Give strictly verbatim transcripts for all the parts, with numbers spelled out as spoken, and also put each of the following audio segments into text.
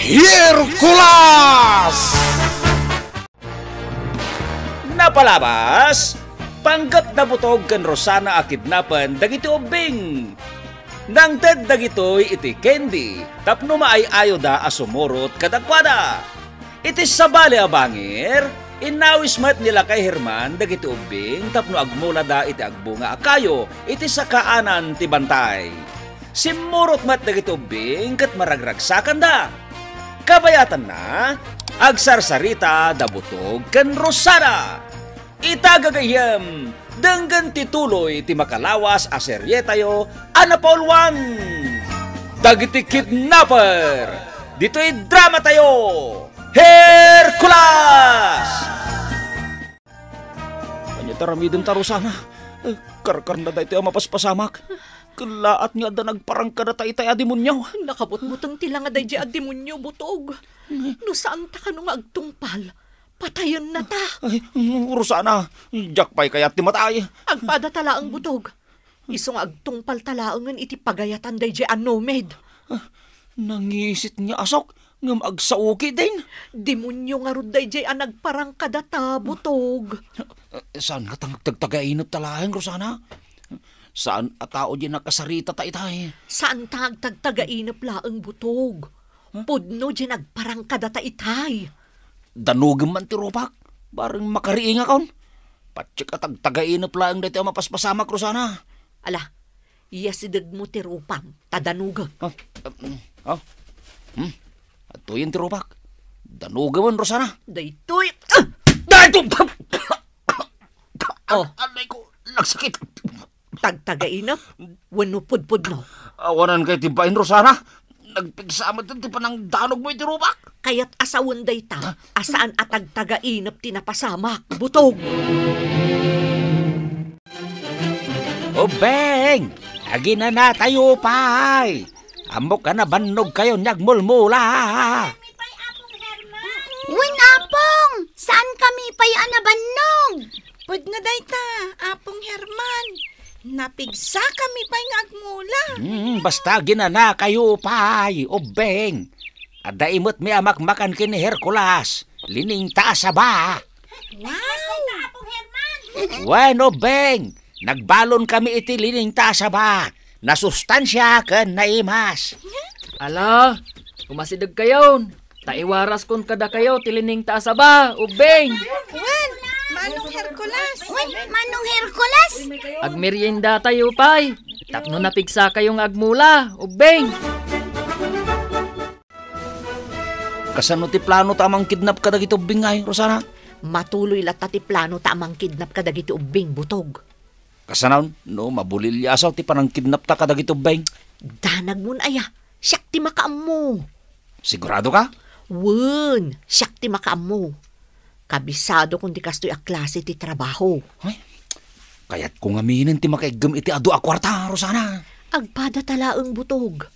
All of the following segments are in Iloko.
Hercules! Napalabas, panggep da Butog ken Rosana a kidnapen dagiti ubbing. Nangted dagitoy iti Candy tapno maay-ayoda a sumurot kadakuada. Iti sabali a bangir, innawis met ni Lakay Herman dagiti ubbing tapno agmulada iti agbunga a kayo iti sakaanan ti bantay. Simmurot met dagiti ubbing ket maragragsakanda. Kabayatanna, agsarsarita da Butog ken Rosana. Ita gagayyem, denggen ti tuloy ti makalawas a serietayo a napauluan, Dagiti Kidnapper. Ditoy dramatayo, Hercules! Ania ti aramidenta, Rosana? Eh, karkarna daytoy a mapaspasamak. Kellaat nga adda nagparang kadata itay a demonio. Nakabutbuteng ti langa daydiay a demonio, Butog. No saanta kano nga agtungpal, patayennata. Ay, Rosana, diak pay kayat ti matay. Agpadata laeng, Butog. Isu nga agtungpalta laengen iti pagayatan daydiay a numed. Ah, nangisit nga asok, ngem agsao ketdin. Demonio ngarud daydiay a nagparang kadata, Butog. Eh, saan nga tang-, tagtagainepta laeng, Rosana? Saan a tao diay nakasaritata itay? Saanta nga agtagtagainep laeng, Butog. Huh? Pudno diay nagparang kadata itay. Danogem man ti rupak, bareng makariingakon. Patiek a tagtagainep laeng daytoy a mapaspasamak, Rosana. Ala, iyasidegmo ti rupam, ta danogek. Ah, um, ah, hmm? Adtoyen ti rupak. Danogem, Rosana. Daytoy. Ah! Daytoy! Oh. Aray ko, nagsakit. Tagtagainep wenno pudpudno? Awanan kay ti bain, Rosana. Nagpigsa met ti panangdanogmo iti rupak. Kayat a sawen dayta a saan a tagtagainep ti napasamak, Butog. Ubbing, aginanatayo pay. Ammok a nabannogkayon nga agmulmula. Wen, Apong, saankami pay a nabannog. Pudno dayta, Apong Herman. Napigsakami pay nga agmula. Hmm, basta aginanakayo pay, ubbing. Adda imetmi a makmakan ken ni Hercules, liningta a saba. Wow! Wen, ubbing, nagbalonkami iti liningta a saba. Nasustansia ken naimas. Ala, umasidegkayon. Ta iwaraskon kadakayo ti liningta a saba, ubbing. Wen, Manong Hercules. Wen, Manong Hercules. Agmeriendatayo pay, tapno napigsakayo nga agmula, ubbing. Kasano ti planota a mangkidnap kadagiti ubbing ngay, Rosana? Matuloy latta ti planota a mangkidnap kadagiti ubbing, Butog. Kasano no mabuliliasaw ti panangkidnapta kadagiti ubbing? Danagmon aya, siak ti makaammo. Sigurado ka? Wen, siak ti makaammo. Kabisadokon ti kastoy a klase ti trabaho. Ay, kayatko ngaminen ti makaiggem iti adu a kuarta, Rosana. Agpadata laeng, Butog.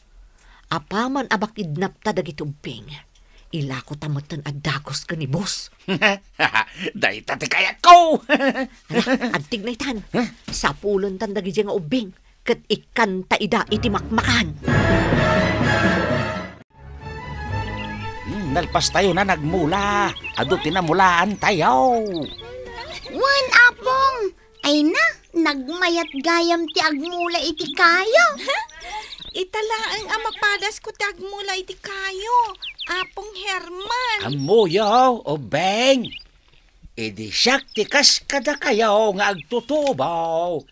Apaman a makidnapta dagiti ubbing, ilakota metten a dagus ken ni boss. Dayta ti kayatko! Ala, agtignaytan. Huh? Sapulontan dagidiay nga ubbing, ket ikkanta ida iti makmakan. Hmm, nalpastayon a nagmula. Adu ti namulaantayo. Wen, Apong. Ay na, nagmayat gayam ti agmula iti kayo. Ita laeng a mapadasko ti agmula iti kayo, Apong Herman. Ammoyo, ubbing. Idi siak ti kas kadakayo nga agtutubo,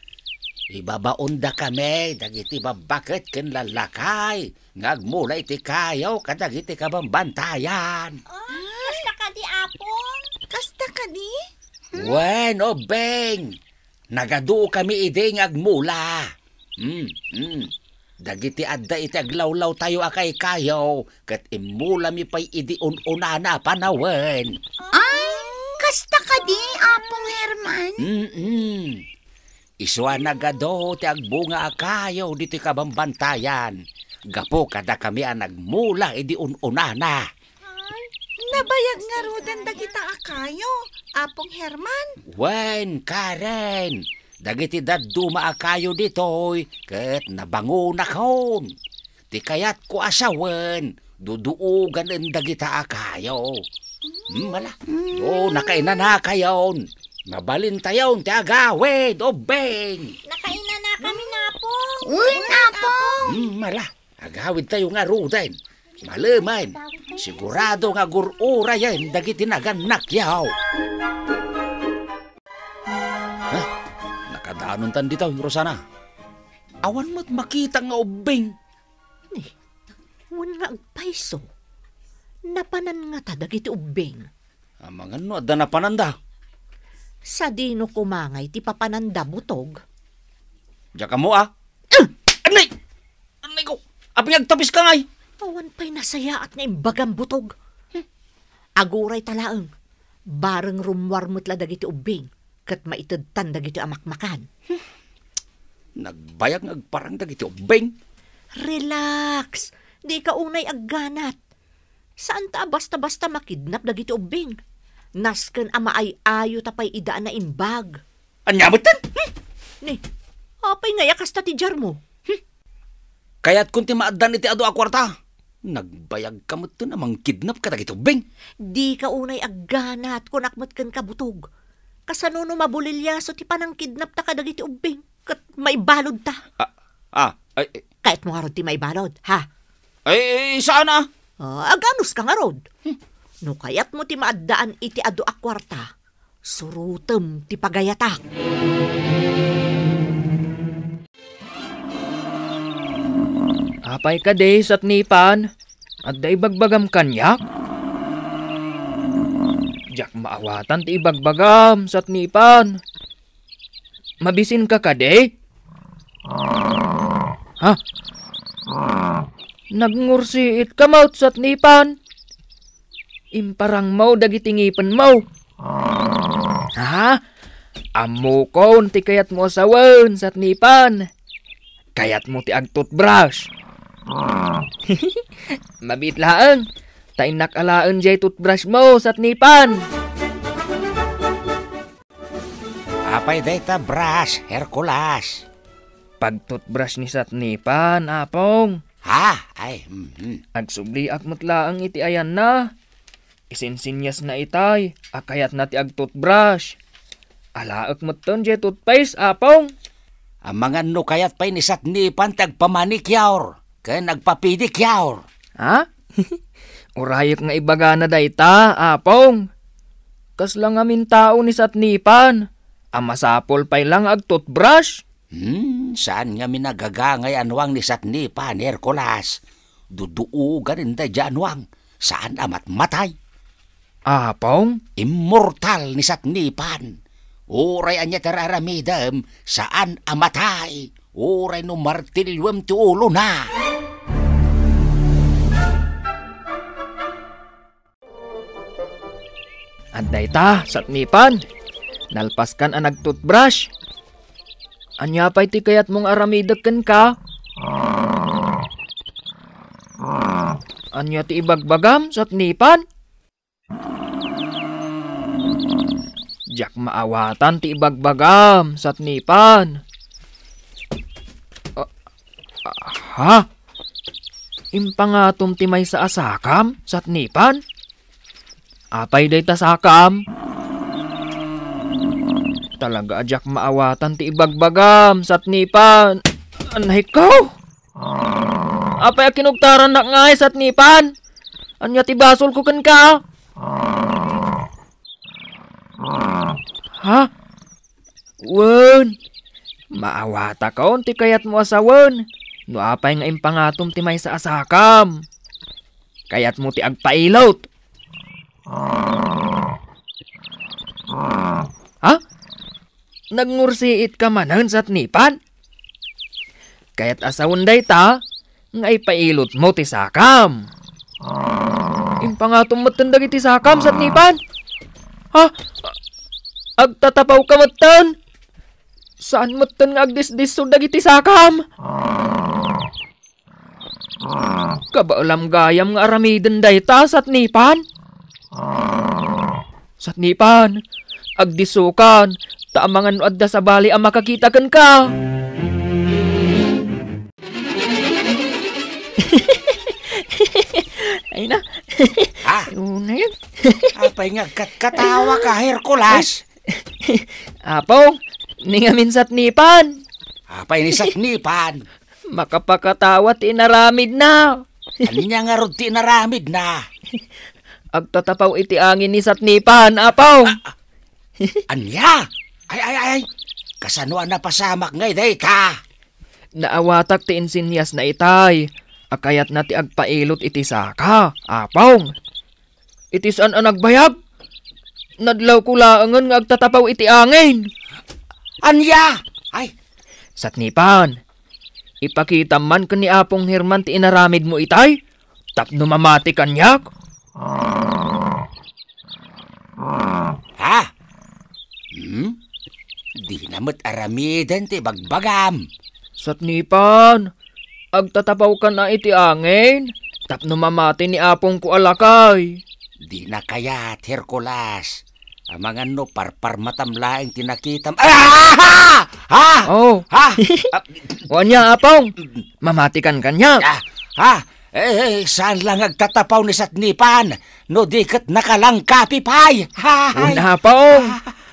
ibabaondakami dagiti babbaket ken lallakay nga agmula iti kayo kadagiti kabambantayan. Ah, kasta kadi, Apong? Kasta kadi? Wen, ubbing. Nagadukami idi nga agmula. Hmm, hmm. Dagiti adda iti aglawlawtayo a kaykayo, ket immulami pay idi un-unana a panawen. Ay, kasta kadi, Apong Herman? Mm-mm. Isu a nagadu ti agbunga a kayo ditoy kabambantayan, gapu kadakami a nagmula idi un-unana. Ay, nabayag ngaruden dagita a kayo, Apong Herman? Wen, Karen, dagiti dadduma a kayo ditoy ket nabangonakon. Ti kayatko a sawen, Duduoganen dagita a kayo. Hmm, ala. No nakainanakayon, mabalintayon ti agawid ubbing. Nakainanakamin, Apo. Wen, Apo. Hmm, ala. Agawidtayo ngaruden. Malemen, sigurado nga agur-urayen dagiti nagannakyo. Ha? Nakadanontan ditoy, Rosana. Awan met makita nga ubbing. Ni, wen nga agpayso. Napanan ngata dagiti ubbing? Amangan no adda napananda. Sadino koma ngay ti papananda, Butog? Diak ammo, a. Anay! Anay ko! Apay nga agtapiska ngay? Awan pay nasayaat nga imbagam, Butog. Hmm. Aguray ta laeng. Bareng rummuar met la dagiti ubbing, ket maitedtan dagiti a makmakan. Nagbayag nga agparang dagiti ubbing. Relax! Dika unay agganat. Saanta a basta-basta makidnap dagiti ubbing. Nasken a maay-ayo ta pay ida a naimbag. Ania metten? Hmm? Ni, apay ngay a kasta ti diarmo? Hmm? Kayatkon ti maaddan iti adu a kuarta. Nagbayagka metten a mangkidnap kadagiti ubbing. Dika unay agganat, kunak met kenka, Butog. Kasano no mabuliliaso ti panangkidnapta kadagiti ubbing? Ket maibalodta. Ah, ah, ay, eh. Kayatmo ngarud ti maibalod, ha? Ay, eh, saan a? Ah, aganuska ngarud. Hmm. No kayatmo ti maaddaan iti adu a kuarta, surotem ti pagayatak. Apay kadi, Satnipan? Adda ibagbagam kaniak? Diak maawatan ti ibagbagam, Satnipan. Mabisinka kadi? Ha? Nagngursiitka met, Satnipan? Imparangmo dagiti ngipenmo. Ha? Ammokon ti kayatmo a sawen, Satnipan. Kayatmo ti agtoothbrush. Mabiit laeng, ta innak alaen diay toothbrushmo, Satnipan. Apay dayta brush, Hercules? Pagtoothbrush ni Satnipan, Apong. Ha? Ay, mhm. Agsubliak met laeng iti ayanna. Isinsinyasna itay a kayatna ti agtoothbrush. Alaek metten diay toothpaste, Apong. Amangan no kayat pay ni Satnipan ti agpamanicure ken agpapedicure. Ha? Urayek nga ibagana dayta, Apong. Kasla ngamin tao ni Satnipan a masapul pay la nga agtoothbrush? Hmm, saan ngamin a gagangay a nuang ni Satnipan, Hercules. Duduoganen daydiay a nuang, saan a matmatay. Apong? Immortal ni Satnipan. Uray ania ti ar-aramidem, saan a matay. Uray no martilyoem ti ulona. Adda ita, Satnipan. Nalpaskan a nagtoothbrush. Ania pay ti kayatmo nga aramidek kenka? Ania ti ibagbagam, Satnipan? Diak maawatan ti ibagbagam, Satnipan. Ah, ah, ha? Impangatom ti maysa a sakam, Satnipan? Apay dayta sakam? Talaga a diak maawatan ti ibagbagam, Satnipan. Anay ko! Apay a kinugtarannak ngay, Satnipan? Ania ti basolko kenka? Ha? Wen, maawatakon ti kayatmo a sawen no apay nga impangatom ti maysa a sakam. Kayatmo ti agpailot. Ha? Nagngursiitka manen, Satnipan? Kayat a sawen dayta nga ipailotmo ti sakam. Impangatom metten dagiti sakam, Satnipan. Ha? Agtatapawka metten? Saan metten nga agdisdisso dagiti sakam? Kabaelam gayam nga aramiden dayta, Satnipan? Satnipan, agdissokan, ta amangan no adda sabali a makakita kenka. Ina. Ha? Una yan. Apay nga agkatkatawa ka, Hercules? Apo, ni ngamin satnipan. Apay ni satnipan? Makapakatawa ti inaramidna. Ania ngarud ti inaramidna? Agtatapaw iti angin ni satnipan, Apo. Ania? Ay, ay, ay, ay. Kasano a napasamak ngay dayta? Naawatak ti insinyasna itay a kayatna ti agpailot iti saka, Apong. Iti saan a nagbayag, nadlawko laengen nga agtatapaw iti angin. Ania? Ay. Satnipan, ipakitam man ken ni Apong Herman ti inaramidmo itay tapno mamati kaniak. Ha? Hmm? Dina met aramiden ti bagbagam. Satnipan, agtatapawkan a iti angin tapno mamati ni apongko a lakay. Dina kayat, Hercules. Amangan no parparmatam laeng ti nakitam. Ah! Ha? Oh. Ha? Ah. O ania, Apong? Mamatikan kaniak? Ah, ha? Eh, eh, saan lang agtatapaw ni satnipan? No di ket nakalangkapi pay. Ha? Una, Apong.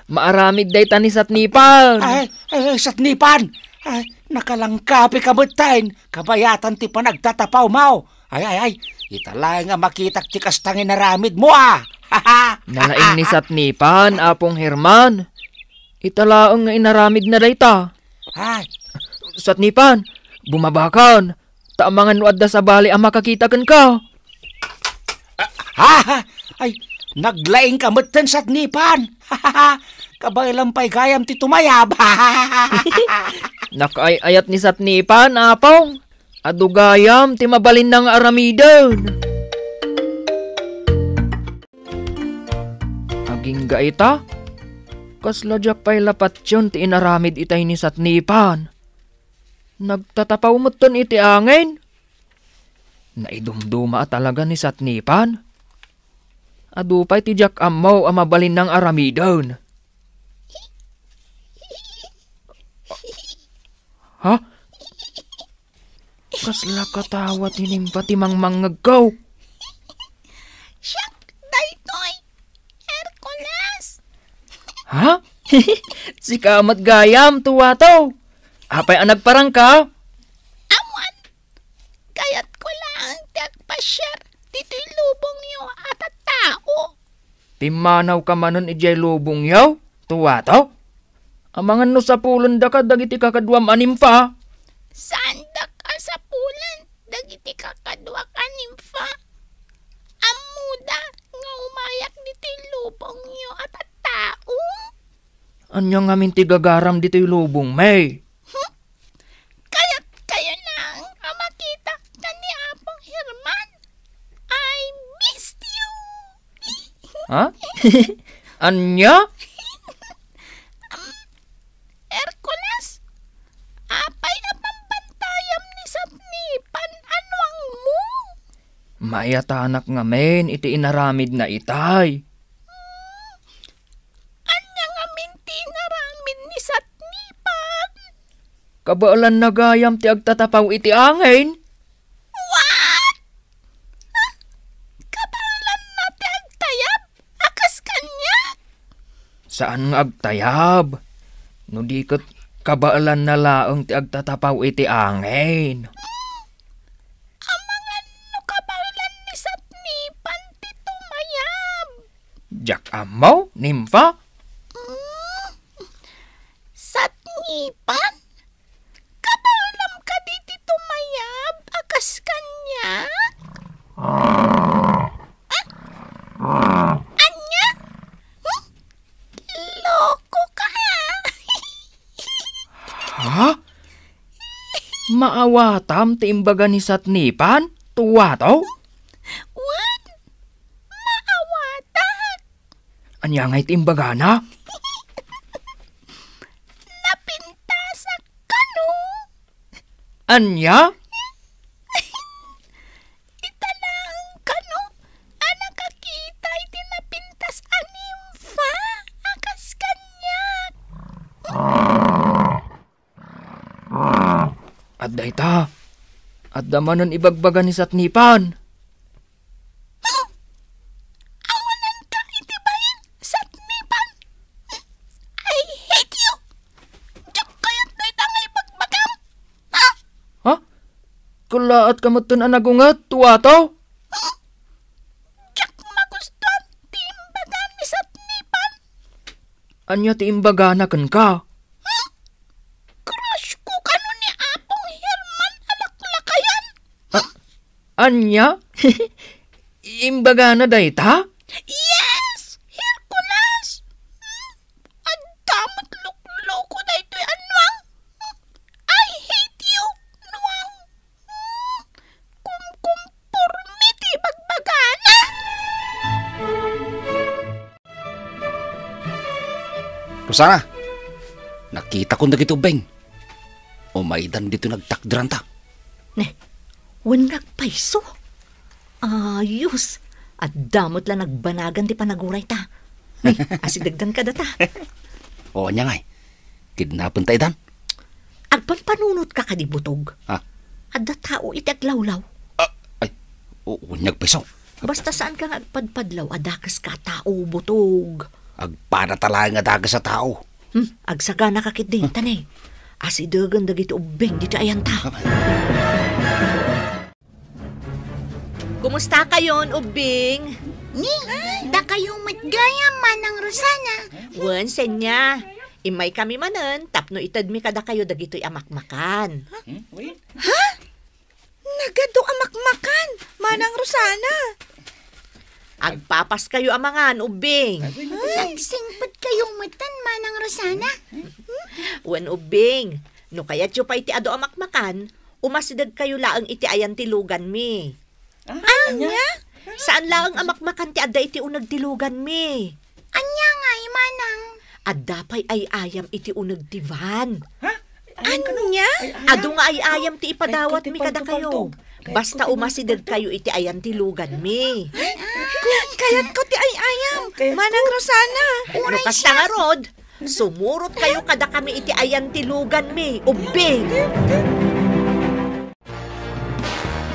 Maaramid dayta ni satnipan. Ay, ay, ay, satnipan. Ay, nakalangkapi ka metten. Kabayatan ti panagtatapawmo. Ay, ay, ay. Ita laeng a makitak ti kasta nga inaramidmo, a. Nalaing ni satnipan, Apong Herman. Ita laeng nga inaramidna dayta. Ay. Satnipan, bumabakan. Ta amangan no adda sabali a makakita kenka. Ah, ha? Ay, naglaing ka metten satnipan. Kabaelam pay gayam ti tumayab. Nakaay-ayat ni satnipan, Apong. Adu gayam ti mabalinna nga aramiden. Agingga ita, kasla diak pay la patien ti inaramid itay ni satnipan. Nagtatapaw metten iti angin. Naidumduma a talaga ni satnipan. Adu pay ti diak ammo a mabalinna nga aramiden. Ha? Kasla katawa ti nimpa ti mangmangngegko. Siak daytoy, Hercules. Ha? Sika met gayam, Tuwato. Apay a nagparangka? Awan. Kayatko laeng ti agpasiar ditoy lubongyo a tattao. Pimmanawka manen idiay lubongyo, Tuwato? Amangan no sapulendaka dagiti kakaduam a nimfa. Saandak a sapulen dagiti kakaduak a nimfa. Ammoda nga umayak ditoy lubongyo a tattao. Ania ngamin ti gagaram ditoy lubongmi? Hmm? Kayatkayo laeng a makita ken ni Apong Herman? I missed you! Ha? Ania? Um, Hercules, apay a pambantayam ni satnipan a nuangmo? Maiyatanak ngamin iti inaramidna itay. Hmm, Ania ngamin ti inaramid ni satnipan? Kabaelanna gayam ti agtatapaw iti angin. What? Ha? Kabaelanna ti agtayab a kas kaniak? Saan nga agtayab. No di ket kabaelanna laeng ti agtatapaw iti angin. Hmm. Amangan no kabaelan ni satnipan ti tumayab. Diak ammo, nimfa. Mm. Satnipan? Kabaelam kadi ti tumayab a kas kaniak? Ah? Ania? Hmm? Loko ka. Ha? Maawatam ti imbaga ni satnipan, Tuwato? Wen, maawatak. Ania ngay ti imbagana? Napintasak kano. Ania? Ita laeng kano a nakakita iti napintas a nimfa a kas kaniak. Adda ita. Adda manen ibagbaga ni satnipan. Laat ka metten a nagunget, Wato? Diak magustuan ti imbagan ni Satnipan. Ania ti imbagana kenka? Hmm? Crush ko kano ni Apong Herman a laklakayan. A-, ania? Imbagana dayta? Yes, Hercules. Hmm? Adda met lukloko daytoy a Nuang. I hate you, Nuang. Kumkumporme ti bagbagana. Rosana, nakitakon dagiti ubbing. Umaydan ditoy nagtakderanta. Ne, wen nga agpayso. Ayos, adda met la nagbanagan ti panagurayta. Ay, asidegdan kadata. O, ania ngay? Kidnapenta idan? Agpampanunotka kadi, Butog? Ha? Adda tao iti aglawlaw. Ah, ay, o, wen nga agpayso. Basta saanka nga agpadpadlaw a dakeska a tao, Butog. Agpanata laeng a dakes a tao. Hmm, agsaganaka ketdi, tane. Asidegen dagiti ubbing ditoy ayanta. Kumusta kayon, ubbing? Ni, dakayo met gayam, Manang Rosana. Wen, Senya. Immaykami manen tapno itedmi kadakayo dagitoy a makmakan. Hmm? Wen? Ha? Nagadu a makmakan, Manang Rosana. Agpapaskayo a mangan, ubbing. Ay, wen, wen. Agsingpetkayo metten, Manang Rosana. Wen, ubbing. No kayatyo pay ti adu a makmakan, umasidegkayo laeng iti ayan ti luganmi. Ah, ania? Saan laeng a makmakan ti adda iti uneg ti luganmi. Ania ngay, Manang? Adda pay ay-ayam iti uneg ti van. Ha? Ania? Adu nga ay-ayam ti ipadawatmi kadakayo. Basta umasidegkayo iti ayan ti luganmi. Kayatko ti ay-ayam, Manang Rosana. No kasta ngarud, sumurotkayo kadakami iti ayan ti luganmi, ubbing.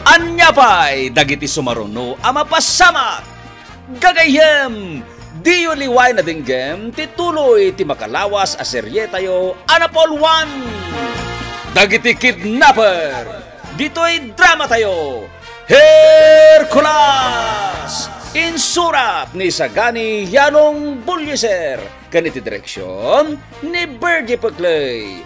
Ania pay dagiti sumaruno a mapasamak? Gagayyem, diyo liwayen a denggem ti tuloy ti makalawas a serietayo a Napolwan, Dagiti Kidnapper, ditoy dramatayo, Hercules! Insurat ni Sagani Yalong Bullieser ken iti direksion ni Virgie Peclay.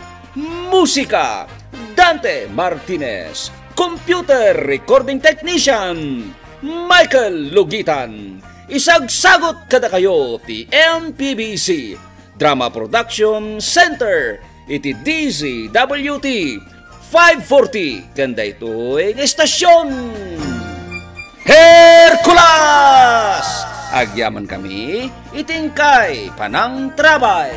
Musika, Dante Martinez. Computer recording technician, Michael Lugitan. Isagsagut kadakayo ti M P B C Drama Production Center iti D Z W T five forty ken daytoy nga istasion. Hercules! Agyamankami iti inkay panangtrabay.